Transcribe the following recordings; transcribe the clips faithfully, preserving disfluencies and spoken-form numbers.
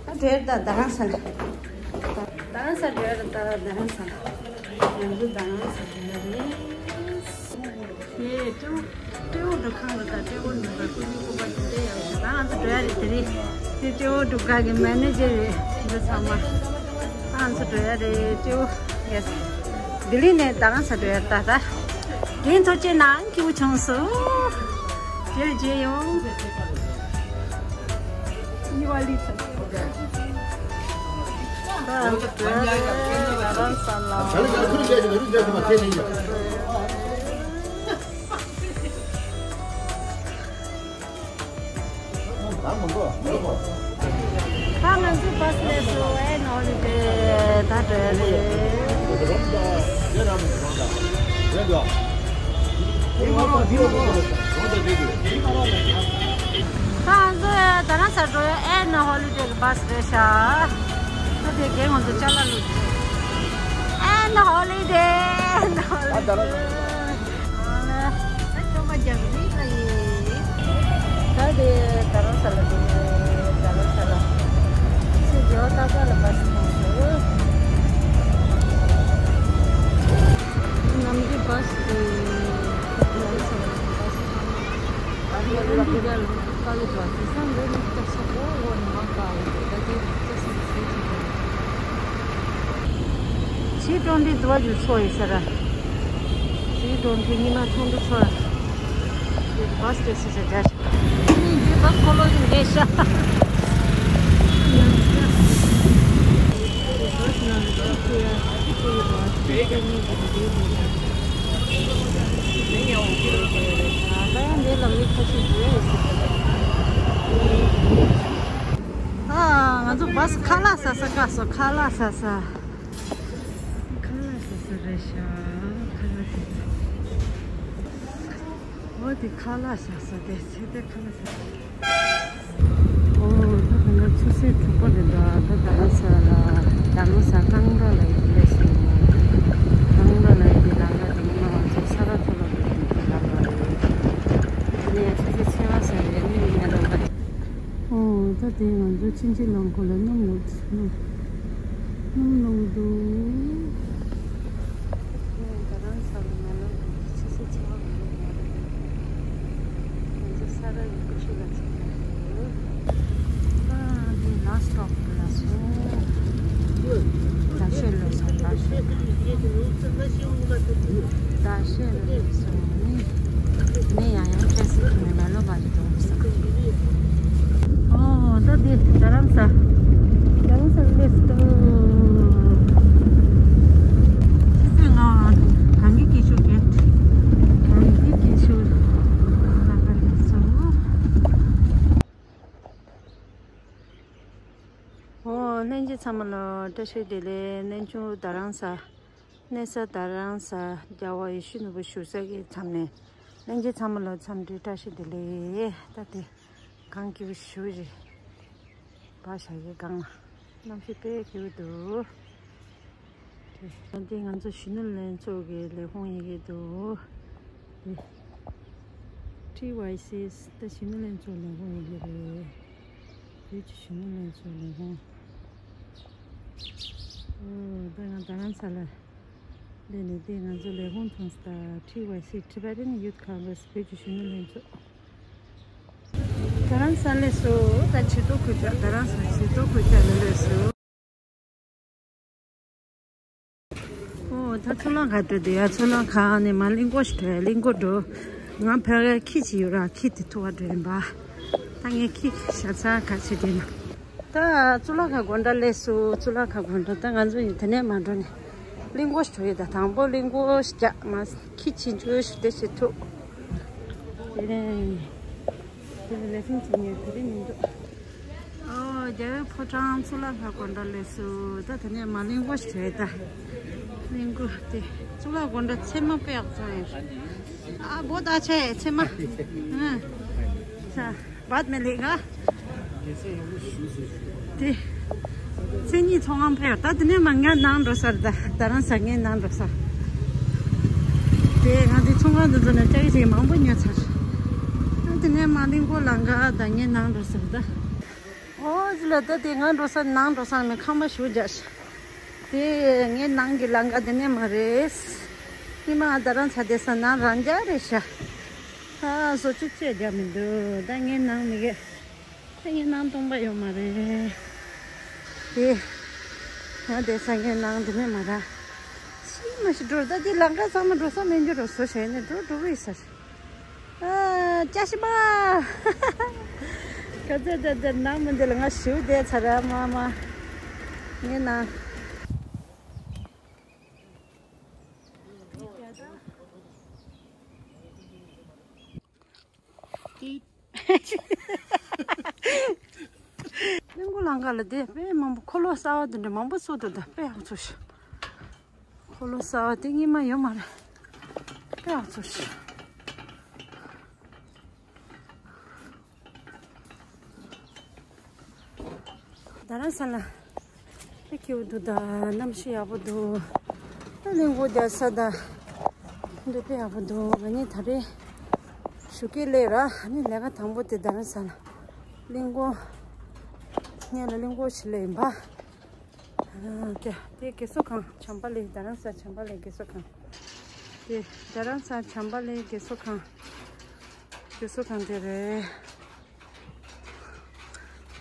ད་འགྲོ་ཡ་རེད། ད་རྡ་རམ་ས་ལ། རྡ་རམ་ས་འགྲོ་ཡ་རེད། ད་རྡ་རམ་ས་ལ། ང་ཚོ་རྡ་རམ་ས་འགྲོ་ཡ་རེད། ཡེ། སྤྲེའུ་སྤྲེའུ་སྒྲུབ་ཁང་རེད། ད་སྤྲེའུ་སྒྲུབ་པའི་སྐུ་གཉིས་སྐུ་པར་དེ་འདྲ་ཡག་པོ། ད་ང་ཚོ་འགྲོ་ཡ་རེད། དེ་རེད། དེ་སྤྲེའུ་སྒྲུབ་ཁང་གི་མེ་ནེ་ཇར་རེད། འདི་ཚང་མ་ད་ང་ཚོ་འགྲོ་ཡ་རེད། སྤྲེའུ། ཡེ་སི། ལྡི་ལི་ནས་རྡ་རམ་ས་འགྲོ་ཡ། ད་ད་རྒན་ཐུགས་རྗེ་གནང་། སྐྱིད་པོ་བྱུང་སོང་། རྗེས་རྗེས་ཡོང་། ཉི་མ་ལི་ཚ། ད་ང་ཚོ་འགྲོ་ཡ་རེད། རྡ་རམ་ས་ལ། ད་ང་ཚོ་བྷ་སི་སླེབས་སོང་། ཨེན་ཧོ་ལི་ཌེ་ད་འགྲོ་ཡ་རེད། ད་ང་ཚོ་རྡ་རམ་ས་འགྲོ་ཡ་ཨེན་ཧོ་ལི་ཌེ་གི་བྷ་སི་རེད་ཤག་ད་དེ་རྒན་ང་ཚོ་ཅ་ལག་བླུགས། ཨེན་ཧོ་ལི་ཌེ། ཨེན་ཧོ་ལི་ཌེ། ཨ་ལ། ཨ་ཅོ་མ་རྒྱག་གི་རེད་ད་ཡིན། ད་དེ་རྡ་རམ་ས་ལ་འདུག་རྡ་རམ་ས་ལ། ཕྱི་རྒྱལ་བ་ཏཱ་ཀ་ལ་བྷ་སི་ཐོན་སོང་། ནམ་རྒྱུན་བྷ་སི་དེ་རྡ་རམ་ས་ལ་བྷ་སི་ཐོན། ཨ་རི་ཨ་རི་འདི་རྒྱ་ལ་དཀའ་ལས་བ་དེ་སང་འདི་ནི་སྐྱ་ས་གོ་གོ་ནི་མ་དཀའ་བ་དེ་ད་དེ་སྐྱ་ས་ནི་ཟེར་གྱི་འདུག་ཇི་ཀྲོང་ཏི་དུ་བ་ཇུ་ཚོ་ཡི་ས་ར། ཇི་ཀྲོང་ཏི་ཉི་མ་ཚོང་འགྲུལ་ཚོ་ར། ཇི་བྷ་སི་ཏེ་སི་ས་ར། ཇི་བྷ་སི་ཁོ་ལོ་ཇི་འགེ་ཤ། ད་ཡང་འདི་ལ་མི་ཁ་ཤས་ཡོད་ཟེར། ཨ། ང་ཚོ་བྷ་སི་ཁ་ལག་ཟ་ས་བཀག་སོང་། ཁ་ལག་ཟ་ས། ཁ་ལག་ཟ་ས་རེད་ཤག་ཁ་ལག་ཟ་ས། འོ་དེ་ཁ་ལག་ཟ་ས་དེ་ཚེ་དེ་ཁ་ལག་ཟ་ས། ཨོ་ད་ད་ལྟ་ཆུ་ཚོད་དྲུག་པ་རེད་འདུག་ད་རྡ་རམ་ས་ལ། རྡ་རམ་ས་ཀང་ར་ལ་ཡིན་པས་སོ། ཀང་ར་ལ་ཡིན་པའི་ལམ་ཁ་དེ་ཉི་མ་ང་ཚོ་ས་ར་མཐོ་སློབ་ལ་ཡིན་པའི་ལམ་ཁ་རེད། ཨ་ནི་ཡང་ཆུ་ཚོད་ཕྱེད་ཀ་ཙམ་རེད། ཨ་ནི་ཡིན་ན་ལམ་ཁ་རེད། ཨོ་ད་དེ་ང་ཚོ་ཆིན་ཅི་རླངས་འཁོར་ལ་སྣུམ་ལོངས་འདུག་སྣུམ་ལོངས་འདུག་ངས་རྡ་རམ་ས་ལ་མ་ལོངས་འདུག་ཆུ་ཚོད་ཕྱེད་ཀ་མ་ལོངས་འདུག་ང་ཚོ་ས་ར་ཡི་ཁུ་ཆུ་ལ་ཚུད་པ་རེད། ཨ་འདི་ལ་སི་ཊོབ་ལ་སོང་། ད་ཤེད་ལ་སོང་། ད་ཤེད། ད་ཤེད་ལ་སོང་ནི། ནི་ཡང་ཡང་ཁྲེ་སི་ཁྱོད་མེ་ལོ་བ་རེད་འགྲོ་ས། ཨོ་ད་འདི་རྡ་རམ་ས། རྡ་རམ་ས་སླེབས་སོང་། ཆུ་ཚོད་ལྔ། གངས་སྐྱིད་ཀྱི་ཤུགས་རྒྱས། གངས་སྐྱིད་ཀྱི་ཤུགས་ལ་ཁ་སླེབས་སོང་། ཨོ་ལྷན་རྒྱས་ཚང་མ་ལ་བཀྲ་ཤིས་བདེ་ལེགས། གནས་ཆུང་རྡ་རམ་ས། གནས་ས་རྡ་རམ་ས། རྒྱལ་བ་ཡེ་ཤེས་ནོར་བུ་བཞུགས་ས་གི་མཚམས་ནས། ལྷན་རྒྱས་ཚང་མ་ལ་འཚམས་འདྲི་བཀྲ་ཤིས་བདེ་ལེགས། ད་དེ་གངས་སྐྱིད་པོ་ཞེ་པོ་རེད། བ་ཞྭ་གི་སྒང་ལ་གནམ་གཤིས་དཔེ་སྐྱིད་པོ་འདུག་དེ་ང་ཚོ་གཞོན་ནུ་ལྷན་ཚོགས་ཀྱི་ལས་ཁུངས་ཡིན་གྱི་འདུག་དེ་ཊི་ཝའི་སི་ད་གཞོན་ནུ་ལྷན་ཚོགས་ལས་ཁུངས་ཡིན་གྱི་རེད། བོད་ཀྱི་གཞོན་ནུ་ལྷན་ཚོགས་ལས་ཁུངས། ཨོ་ད་ང་རྡ་རམ་ས་ལ་སླེབས་ནས་དེ་ང་ཚོ་ལས་ཁུངས་མཐོང་སོང་། ད་ཊི་ཝའི་སི་Tibetan Youth Congress བོད་ཀྱི་གཞོན་ནུ་ལྷན་ཚོགས། རྡ་རམ་ས་སླེབས་སོང་། ད་ཆེ་ཏོག་གུ་ཅག་རྡ་རམ་ས་ཆེ་ཏོག་གུ་ཅག་ལ་སླེབས་སོང་། ཨོ་ད་ཚོ་ལང་ཁ་འགྲོ་དེ་ཡ། ཚོ་ལང་ཁ་ནས་མར་གླིང་སྐོར་ཞིག་འགྲོ་ཡ། གླིང་སྐོར་འགྲོ། ང་ཕ་གི་ཁྱི་ཅིག་ཡོད་ར། ཁྱི་དེ་ཐུག་ག་འགྲོ་ཡིན་པ། ད་ངས་ཁྱི་ཤ་ཚ་ག་ཚོད་དེ་ན། ད་གཙུག་ལག་ཁང་དགོང་དག་སླེབས་སོང་། གཙུག་ལག་ཁང་དགོང་དག་ད་ང་ཚོ་ཡིན་དེ་ནས་མ་འགྲོ་ནས་གླིང་སྐོར་ཞིག་འགྲོ་ཡོད། ད་དང་པོ་གླིང་སྐོར་ཞིག་རྒྱག་ང་ཁྱི་ཆེན་ཆུང་ཞིག་དེ་ཞིག་ཐུག་དེ་ནས་དེ་ནས་ལས་སེམས་ཀྱི་ཉེར་དེ་རིང་མི་འདུག་ཨོ་རྒྱལ་བའི་ཕོ་བྲང་གཙུག་ལག་ཁང་དགོང་དག་སླེབས་སོང་། ད་དེ་ནས་མར་གླིང་སྐོར་ཞིག་འགྲོ་ཡོད། ད་གླིང་སྐོར་དེ་གཙུག་ལག་དགོང་དག་ཚེར་མ་དཔེ་ཡག་ཚོ་ཡོད། ཨ་བོ་ད་ཆེ་ཚེར་མ། ཨ་ས། བཱད་མེ་ལི་ག་དེ། མཚན་ཉིད་ཚོང་ཁང་ཕེབས། ད་དེ་ནས་མ་ངའི་ནང་འགྲོ་ས་རེད། ད་རྡ་རམ་ས་ངའི་ནང་འགྲོ་ས། དེ་ང་དེ་ཚོང་ཁང་དེ་ཚོ་ནས་སྐྱ་ཡི་ཞིག་མང་པོ་ཉོས་ཚར། ད་དེ་ནས་མར་གླིང་སྐོར་ལ་འགའ་ད་ངའི་ནང་འགྲོ་ས་རེད། ད་ ཨོ་ཟི་ལ་ད་དེ་ང་འགྲོ་ས་ནང་འགྲོ་ས་མི་ཁང་པ་ཞུ་རྒྱག་ཤག་དེ་ངའི་ནང་གི་ལམ་ཁ་དེ་ནས་མ་རེད། ཉི་མ་ང་ད་རང་ཚ་དེ་ས་ནང་རང་རྒྱག་རེད་ཤག་ཨ་བཟོ་བཅུག་བཅད་རྒྱག་མི་འདུག་ད་ངའི་ནང་མི་གས། ད་ངའི་ནང་སྟོང་པ་ཡོད་མ་རེད། དེ་ང་དེ་ས་ངའི་ནང་དེ་ནས་མ་ར། ཤི་མ་ཤི་འགྲོ་ད་དེ་ལམ་ཁ་ཚང་མ་འགྲོ་ས་མེད་རྒྱུ་རོ་བཟོ་བྱས་ནས་འགྲོ་འགྲོ་བའི་ས། ཨ་ཅ་ཤི་མ། ག་ཚོད་ད་ད་ནང་མི་འདི་ལ་ང་ཞིའུ་བསྡད་ཚར་ར་མ་མ། ངའི་ནང་། གླིང་སྐོར་ལམ་ཁ་ལ་དེ་དཔེ་མང་པོ་འཁོར་ལོ་གསར་བ་དེ་འདྲ་མང་པོ་བཙུགས་འདུག་ད་དཔེ་ཡག་པོ་བཙུགས་ཤག་འཁོར་ལོ་གསར་བ་དེ་སྔོན་མ་ཡོད་མ་རེད། དཔེ་ཡག་པོ་བཙུགས་ཤག་རྡ་རམ་ས་ལ་དཔེ་སྐྱིད་པོ་འདུག་ད་གནམ་གཤིས་ཡག་པོ་འདུག་ད་གླིང་སྐོར་རྒྱག་ས་ད་འདི་དཔེ་ཡག་པོ་འདུག་ང་གཉིས་ད་རེས་ཞོགས་ཀས་སླེབས་ར། ཨ་ནི་ལས་ཀ་དང་པོ་དེ་རྡ་རམ་ས་ལ་གླིང་སྐོར། ངས་ལ་གླིང་སྐོར་ཞིག་སླེབས་ཡིན་པ། ཨ་ཀྱ་དེ་དགེ་གསོ་ཁང་བྱམས་པ་གླིང་རྡ་རམ་ས་བྱམས་པ་གླིང་དགེ་གསོ་ཁང་། དེ་རྡ་རམ་ས་བྱམས་པ་གླིང་དགེ་གསོ་ཁང་། དགེ་གསོ་ཁང་དེ་རེད།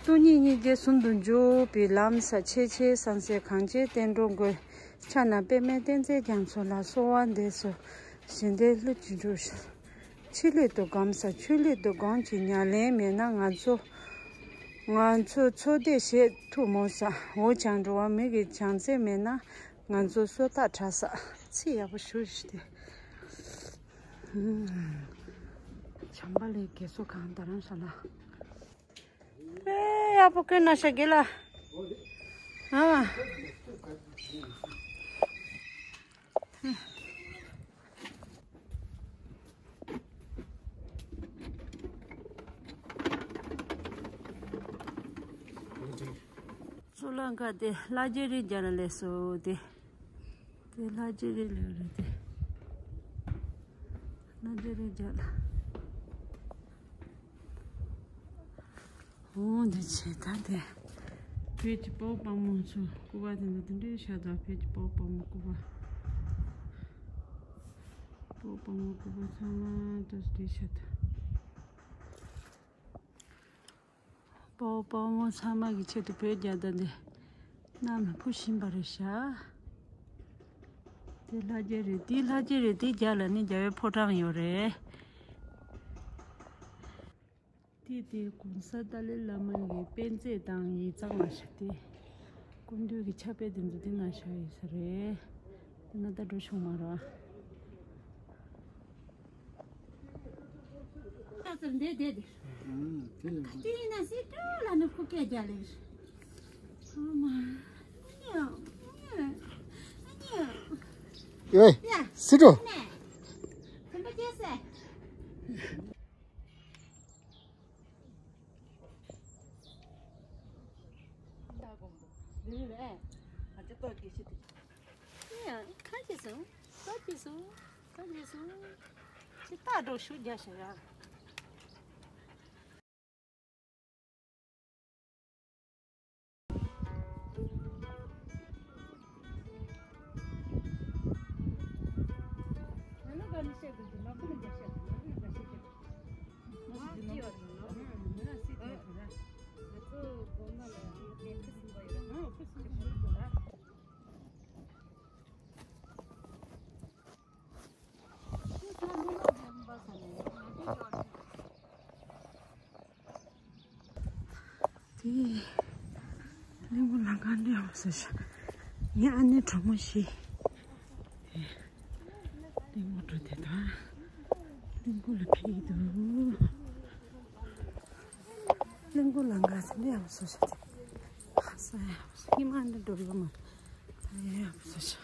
སྟོང་ཉིད་སྙིང་རྗེ་ཟུང་དུ་འཇུག་པའི་ལམ་ས། ཆེས་ཆེར་བསམ་སའི་གངས་ཅན་བསྟན་འགྲོ་མགོན། ཕྱག་ན་པདྨས་བསྟེན་མཛད་རྒྱ་མཚོ་ལ། གསོལ་བ་འདེབས་སོ་བཞེས་ནས་ལྷུན་གྱིས་གྲུབ། ཕྱི་སླད་དུ་སྒོམ་ས། ཆོས་སླད་དུ་སྒོམ་གྱི་ཉམས་ལེན་མེད་ན་ང་ཚོ། ང་ཚོ་ཚོགས་སྡེ་བྱེད་ཐུབ་མོ་ས། འོ་ཅང་འགྲོ་བ་མི་གི་བྱམས་བརྩེ་མེད་ན་ང་ཚོ་སོ་ཐག་བྲལ་ས། ཚིག་ཡག་པོ་ཞུ་ཞིག་སྟེ། བྱམས་པ་གླིང་དགེ་གསོ་ཁང་རྡ་རམ་ས་ལ། དཔེ་ཡག་པོ་བཀོད་གནང་ཤག་དགེ་ལགས། ཨ། གཙུག་ལག་ཁང་དེ་ལྷ་རྗེ་རིགས་བརྒྱ་ལ་སླེབས་སོང་དེ། དེ་ལྷ་རྗེ་རིགས་ལ་རེད་དེ། ལྷ་རྗེ་རིགས་བརྒྱ་ལ། འོ་འདི་བྱས་ད་དེ། བོད་ཀྱི་དཔའ་བོ་དཔའ་མོ་ཚོ་སྐུ་པར་དེ་འདྲ་དེ་འདྲའི་ཤ་དང་བོད་ཀྱི་དཔའ་བོ་དཔའ་མོ་སྐུ་པར། དཔའ་བོ་དཔའ་མོ་སྐུ་པར་ཚང་མ་དེ་འདྲའི་ཤ་དང་། དཔའ་བོ་དཔའ་མོ་ཚང་མ་གི་ཆེད་དུ་བོད་རྒྱལ་དར་འདི་གནམ་ལ་ཕུབ་བཞིན་པ་རེད་ཤག་དེ་ལྷ་རྗེ་རེད། དེ་ལྷ་རྗེ་རེད། དེ་རྒྱབ་ལ་ནི་རྒྱལ་བའི་ཕོ་བྲང་ཡོད་རེད། དེ་དེ་གོང་ས་ཏཱ་ལའི་བླ་མ་གི་པཎ་རྩེ་དང་ཡིག་ཚང་ལ་བཞག་སྟེ། སྐུ་མདུན་གྱི་ཕྱག་དཔེ་དེ་ཚོ་དེ་ན་བཞག་ཡོད་ས་རེད། དེ་ན་ད་འགྲོ་ཆོག་མ་རེད། ཨ་ཙི་འདེ་འདེ་འདེ། ཨ་དེ་ཡིན་ན་སི་ཏྲ་ལ་ནི་ཁུ་སྐད་རྒྱག་ལེ། ཨ་མ། ཨ་ནི་ཨ་ནི་ཨ་ནི་ཨ། ཡོད། ཡ། སི་ཏྲ། ནས། དམ་པ་རྒྱལ་སྲས། ཁ་ཅིག་སོང་། ཁ་ཅིག་སོང་། ཁ་ཅིག་སོང་། ཅི་ལྟ་འགྲོ་ཞུ་རྒྱ་ཞུ་ཡ། དེ་གླིང་སྐོར་ལམ་ཁ་འདི་ཡང་ཟེར་ཤག་ངའི་ཨ་ནེ་གྲོགས་མོ་ཞིག་གླིང་སྐོར་འགྲོ་དེ་དང་། གླིང་སྐོར་ལ་ཕེབས་ཀྱི་འདུག་གླིང་སྐོར་ལམ་ཁ་ཟེར་འདི་ཡང་ཟེར་ཤག་དེ་ཧ་ས་ཡ་ཧ་ས་ཉི་མ་འདི་འགྲོ་ཡོད་མ་རེད། ཡ་ཧ་ས་ཤག་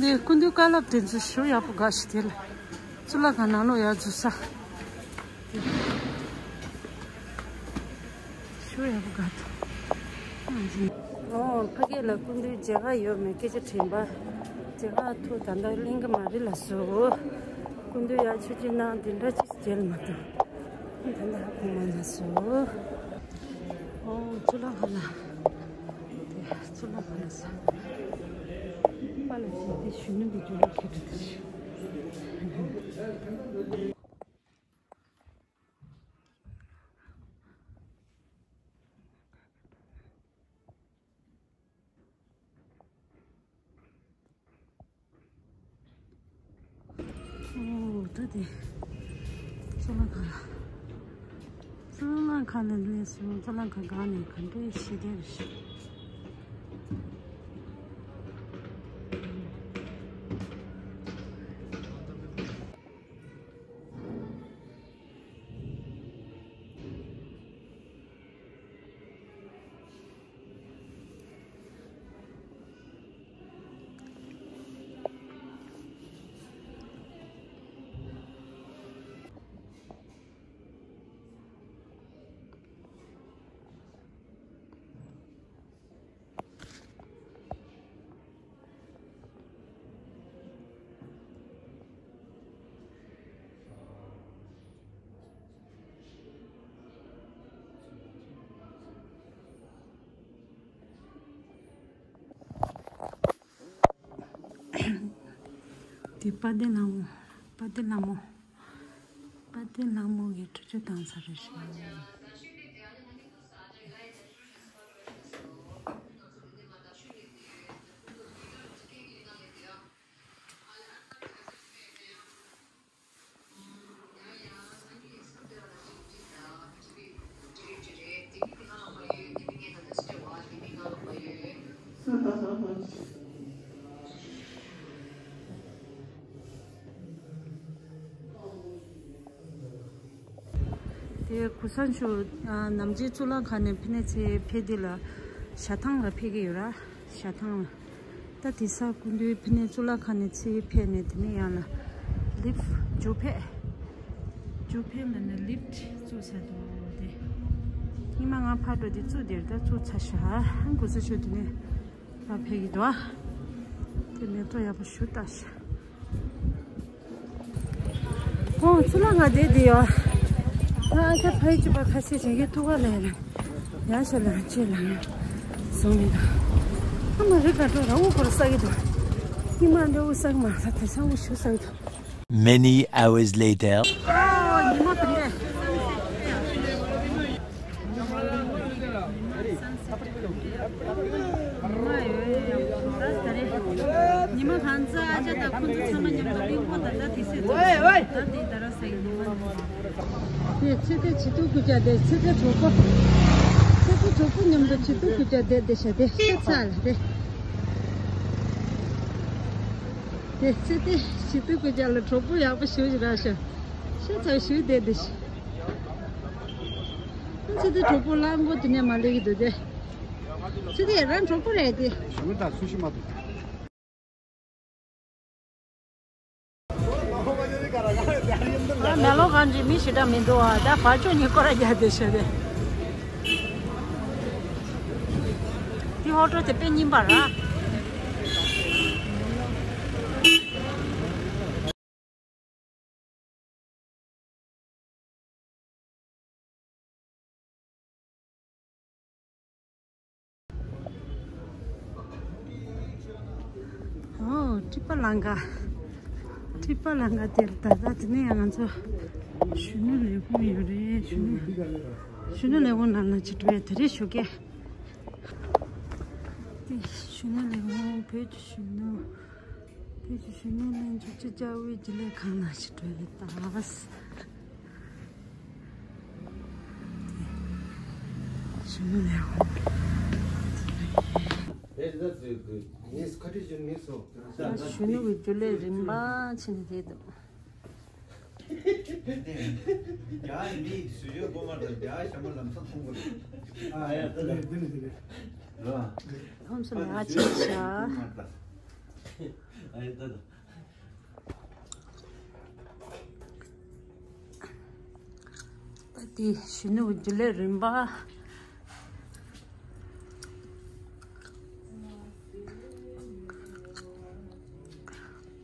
འདི་སྐུ་མདུན་བཀའ་སློབ་དེ་ཚོ་ཞུ་ཡག་པོ་དགའ་ཞིག་དེ་ལ། གཙུག་ལག་ཁང་ནང་ལོགས་ཡར་འཛུལ་ས། ཞུ་ཡག་པོ་དགའ་འདུག་ཨོ་ཕ་གི་ལ་སྐུ་མདུན་མཇལ་ཁ་ཡོད་མེད་སྐད་ཆ་དྲིས་པ། མཇལ་ཁ་ཐུག་ད་ལྟ་གླེང་གི་མ་རེད་ལ་སོ། སྐུ་མདུན་ཡར་ཆོས་ཅིག་གནང་དེ་འདྲ་ཅིག་མཇལ་མ་ཐུབ། ད་ལྟ་ཧ་གོ་མ་ན་སོ། ཨོ་གཙུག་ལག་ཁང་ལ། གཙུག་ལག་ཁང་ལ་ས། པཱ་ལགས་ཀྱིས་དེ་གཞོན་ནུ་གི་རྒྱུན་ལས་ཁྱེར་འགྲོ་དེ་རེད། ཨོ་ད་དེ། གཙུག་ལག་ཁང་། གཙུག་ལག་ཁང་ནས་སླེབས་སོང་། གཙུག་ལག་ཁང་སྒང་ནས་ག་འདྲའི་ཞི་བདེ་རེད་ཤག་དེ་དཔལ་ལྡན་ལྷ་མོ། དཔལ་ལྡན་ལྷ་མོ། དཔལ་ལྡན་ལྷ་མོ་གི་ཁྲུས་ཆུ་བཏང་ས་རེད་ཤག་དེ་གུ་སན་ཆུ། ཨ། ནམ་རྒྱུན་གཙུག་ལག་ཁང་ནས་ཕི་ནས་ཚེ་ཕེ་དེ་ལ་ཞྭ་ཐང་ལ་ཕེབས་ཀྱི་ཡོད་ར། ཞྭ་ཐང་ལ། ད་དེ་ས་སྐུ་མདུན་ཕི་ནས་གཙུག་ལག་ཁང་ནས་ཚེ་ཕེབས་ནས་དེ་ནས་ཡང་ལ་ལིབ་ཇོ་ཕེ། ཇོ་ཕེ་ལ་ནི་ལིབ་བཙུགས་ས་འདུག་དེ། ཉི་མ་ང་ཕར་འགྲོ་དེ་བཙུགས་དེར་ད་བཙུགས་ཚར་ཤག་གུ་སན་ཆུ་དེ་ནས། ད་ཕེབས་ཀྱི་འདུག་ཨ། དེ་མེ་ཏོག་ཡག་པོ་ཞུ་ལྟ་ཤག་ཨོ་གཙུག་ལག་ཁང་བསྡད་དེ་ཡོད། ད་ཨ་ཅག་ཕ་ཡི་གཅིག་པ་ཁ་ཤས་བྱེད་ཀྱི་ཐུག་ག་ལ་ཡ་ལ། ཡང་ཤ་ལ་ཅེ་ལ་ཡང་བཟུང་མི་འདུག་ཨ་མ་རི་ཀ་འགྲོ་ར་དབུ་སྐོར་ས་གི་འདུག་ཉི་མ་འདྲ་དབུ་ས་གི་མ་ས་དེ་ས་དབུ་ཞུ་ས་གི་འདུག Many hours later. ཨོ་ཉི་མ་དེ་འདྲས། ཉི་མ་གང་ཚ་ཨ་ཅག་དང་ཁོང་ཚོ་ཚང་མ་མཉམ་དུ་གླིང་སྐོར་ད་ལྟ་དེ་སེ་ཚོ་ད་དེ་ད་ར་ས་ཡི་ཉི་མ་ནི། དེ་ཚེ་ཏེ་བྱི་དུ་ཀུ་ཅག་དེ་ཚེ་ཏེ་གྲོགས་པོ། ཚེ་ཏེ་གྲོགས་པོ་མཉམ་དུ་བྱི་དུ་ཀུ་ཅག་དེ་དེ་ཤ་དེ་ཤ་ཚ་ལ་དེ། དེ་ཚེ་ཏེ་བྱི་དུ་ཀུ་ཅག་ལ་གྲོགས་པོ་ཡག་པོ་ཞུ་ཞིག་ར་ཤ། ཤ་ཚ་ཞུ་དེ་དེ་ཤ། ཚེ་ཏེ་གྲོགས་པོ་ལ་མགོ་དེ་ནས་མ་ལེགས་ཀྱི་འདུག་དེ། ཚེ་ཏེ་རང་གྲོགས་པོ་རེད་དེ། ཞུ་ད་ཚུལ་ཤི་མ་འདུག་ཨ་མེ་ལོ་གང་ཅི་མི་ཞེ་དྲག་མི་འདུག་ཨ། ད་བར་ཕྱོགས་ནས་སྐོར་ར་རྒྱག་བསྡད་ཤག་དེ། དེ་ཧོ་ཊེལ་དེ་དཔེ་རྙིང་པ་ར། ཨོ་ཊི་པ་ལང་ཀ། ཊི་པ་ལང་ཀ་དེར་ད་ལྟ་དེ་ནས་ཡང་ང་ཚོ་གཞོན་ནུ་ལས་ཁུངས་ཡོད་རེད། གཞོན་ནུ་གཞོན་ནུ་ལས་ཁུངས་ནང་ལ་ཅིག་འགྲོ་ཡ་དེ་རེད་ཞུ་གི། དེ་གཞོན་ནུ་ལས་ཁུངས་བོད་ཀྱི་གཞོན་ནུ། བོད་ཀྱི་གཞོན་ནུ་ལྷན་ཚོགས་སྤྱི་ཁྱབ་དབུས་རྒྱུན་ལས་ཁང་ནང་ཞིག་འགྲོ་ཡི་ད། གཞོན་ནུ་ལས་ཁུངས། གཞོན་ནུ་གི་རྒྱུན་ལས་རིམ་པ་ཕྱིན་ནས་བསྡད་འདུག་རྒྱ་མི་སུ་ཡོད་གོ་མ་རེད། རྒྱ་ཞྭ་མོ་ལམ་སང་མཐོང་གི་རེད། ཨ་ཡ་ད་ལ་འདི་ནི་འདི་རེད། རེད་བ། ཁོམ་སོང་ཡ་ཆེ་ཤ། ཨ་ཡ་ད་ད། ད་དེ་གཞོན་ནུ་རྒྱུན་ལས་རིམ་པ།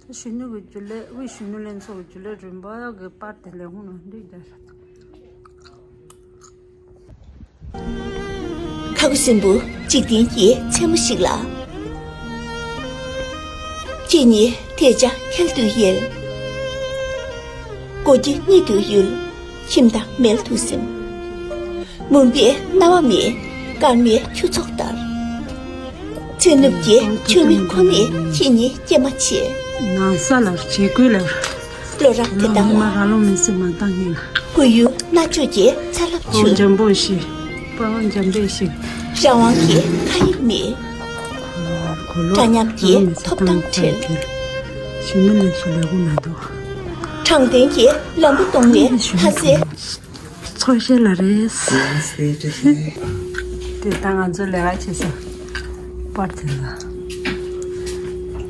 ད་གཞོན་ནུ་གི་རྒྱུན་ལས། དབུས་གཞོན་ནུ་ལྷན་ཚོགས་ཀྱི་རྒྱུན་ལས་རིམ་པ་གི་པར་དེ་ལས་ཁུངས་ནང་འདུས་བསྡད་ཤག་སྲིན་བུ་འཇིག་རྟེན་གྱི་མཚན་མོ་ཞིག་ལ། ཁྱེད་ཉིད་དེ་ཅག་ཁྱེར་དུ་ཡལ། སྒོ་ཁྱི་གཉིད་དུ་ཡུལ། ཁྱིམ་དང་མལ་དུ་སིམ། མུན་པའི་སྣང་བ་མེད། སྐར་མའི་ཁྱུ་ཚོགས་ལྟར། ཚེ་ནུབ་ཀྱི་མཆོད་མེ་ཁོ་ནས་ཁྱེད་ཉིད་སྐྱེལ་མ་བྱེད། ན་ས་ལ་བྱེད་ཀུན་ལ། བློ་རག་དེ་ལོ་དང་མི་མ་ལ། ར་ལོ་མི་སྲིད་མ་བཏང་ངེས་ལ། སྐུ་ཡུལ་རྣ་ཅོ་གྱི་ཚ་རླབས་འཕྱུར། འཇམ་པོ་ཞིག་དཔའ་བོ་འཇམ་པོ་ཞིག་རང་དབང་གི་ཁ་ཡིག་མེད། འདྲ་མཉམ་གྱི་ཐོབ་ཐང་བྲལ། ཞི་མི་ལས་སུ་ལས་ཀུན་ན་འདུག་དྲང་བདེན་གྱི་ལམ་བུ་སྟོང་བའི་ལྷ་སའི། ཚོགས་ཤེས་ལ་རེད། དེ་ད་ང་ཚོ་ལས་ཀ་བྱེད་ས་པར་དེ་ལ།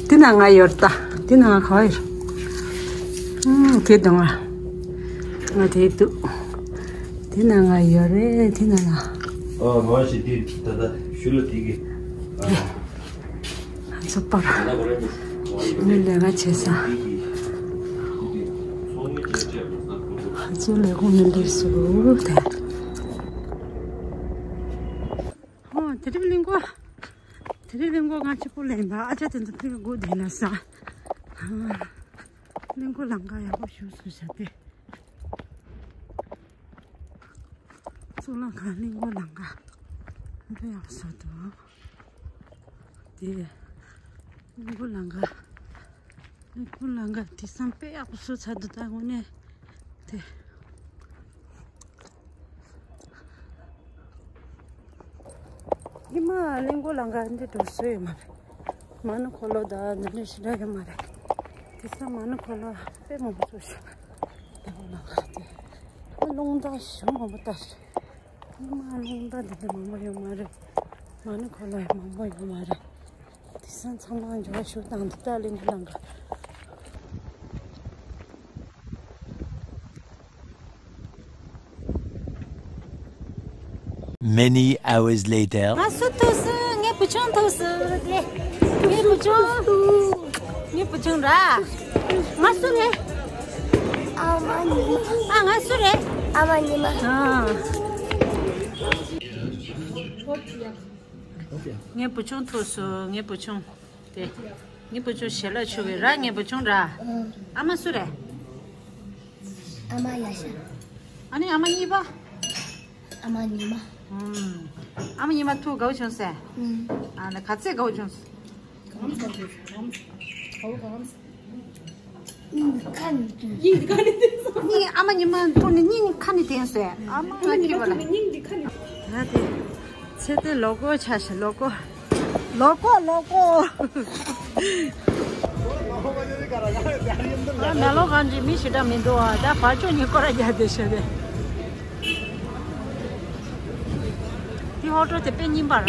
དེ་ན་ང་ཡོད་ད། དེ་ན་ང་ག་བ་ཡོད། ཨུམ། དེ་དུང་ང་། ང་དེ་འདུག་དེ་ན་ང་ཡོད་རེད། དེ་ན་ང་། ཨ། ང་ཞིག་དེ་ད་ད་ཞུ་ལ་དེ་གི། ཨ། ང་ཚོ་པར་ཞུ་མི་ལས་ཀ་བྱེད་ས། ང་ཚོ་ལས་ཁུངས་མི་འདུག་སུ་དེ། ཨོ། དེ་རིང་གླིང་སྐོར། དེ་རིང་གླིང་སྐོར་ང་གཅིག་པུ་ལེན་པ། ཨ་ཅག་དེ་ཚོ་ཕི་གི་སྒུག་བསྡད་ན་ས། གླིང་སྐོར་ལམ་ཁ་ཡག་པོ་ཞིག་བཟོས་བཞག་སྟེ། གཙུག་ལག་ཁང་། གླིང་སྐོར་ལམ་ཁ་དཔེ་ཡག་པོ་བཟོས་འདུག་དེ་གླིང་སྐོར་ལམ་ཁ། གླིང་སྐོར་ལམ་ཁ་དེང་སང་དཔེ་ཡག་པོ་བཟོས་ཚར་འདུག་ད་དངོས་གནས་དེ། ཉི་མ་གླིང་སྐོར་ལམ་ཁ་འདི་འདྲ་བཟོས་ཡོད་མ་རེད། མ་ཎི་འཁོར་ལོ་དང་འདི་འདྲ་ཞེ་དྲག་ཡོད་མ་རེད། དེང་སང་མ་ཎི་འཁོར་ལོ་དཔེ་མང་པོ་བཟོས་ཤག་གླིང་སྐོར་ལམ་ཁ་དེ། རླུང་རྟ་ཞེ་མང་པོ་བཏང་ཤག་ཉི་མ་རླུང་རྟ་འདི་འདྲ་མང་པོ་ཡོད་མ་རེད། མ་ཎི་འཁོར་ལོ་ཡང་མང་པོ་ཡོད་མ་རེད། དེང་སང་ཚང་མ་འགྱུར་བ་ཤུགས་བཏང་འདུག་ད་གླིང་སྐོར་ལམ་ཁ། Many hours later. ང་སུ་ཐུག་སོང་། ངའི་བུ་ཆུང་ཐུག་སོང་། དེ་ངའི་བུ་ཆུང་། ངའི་བུ་ཆུང་ར། ང་སུ་རེད། ཨ་མ་ཉི་མ། ཨ། ང་སུ་རེད། ཨ་མ་ཉི་མ། ཨ། ངའི་བུ་ཆུང་ཐུག་སོང་། ངའི་བུ་ཆུང་། དེ། ངའི་བུ་ཆུང་ཞལ་ལག་མཆོད་ཀྱི་ར། ངའི་བུ་ཆུང་ར། ཨ་མ་སུ་རེད། ཨ་མ་ཡ་ཤ། ཨ་ནི་ཨ་མ་གཉིས་པ། ཨ་མ་ཉི་མ། ཨུམ། ཨ་མ་ཉི་མ་ཐུག་དགའ་བོ་བྱུང་ཟེར། ཨུམ། ཨ་ནི་ག་ཚད་དགའ་བོ་བྱུང་ཟེར། གང་ཟག་གང་ཟག་གང་ཟག་སྙིང་འདི་ཁ་ནས་དེང་། སྙིང་འདི་ཁ་ནས་དེང་སོང་། སྙིང་ཨ་མ་ཉི་མ་ཐུག་ནས་སྙིང་ཁ་ནས་དེང་སོང་། ཨ་མ་ང་ཉི་མ་ཁྱི་བ་ལ། ཐུག་ནས་སྙིང་འདི་ཁ་ནས། ད་དེ་ཚེ་བརྟན་ལོ་ཀོ་ཆ་ཤ་ལོ་ཀོ། ལོ་ཀོ་ལོ་ཀོ། ཨ། ན་ལོ་གང་ཅི་མི་ཞེ་དྲག་མི་འདུག་ཨ། ད་བར་ཕྱོགས་ནས་སྐོར་ར་རྒྱག་བསྡད་ཤག་དེ། དེ་ཧོ་ཊེལ་དེ་དཔེ་རྙིང་པ་ར།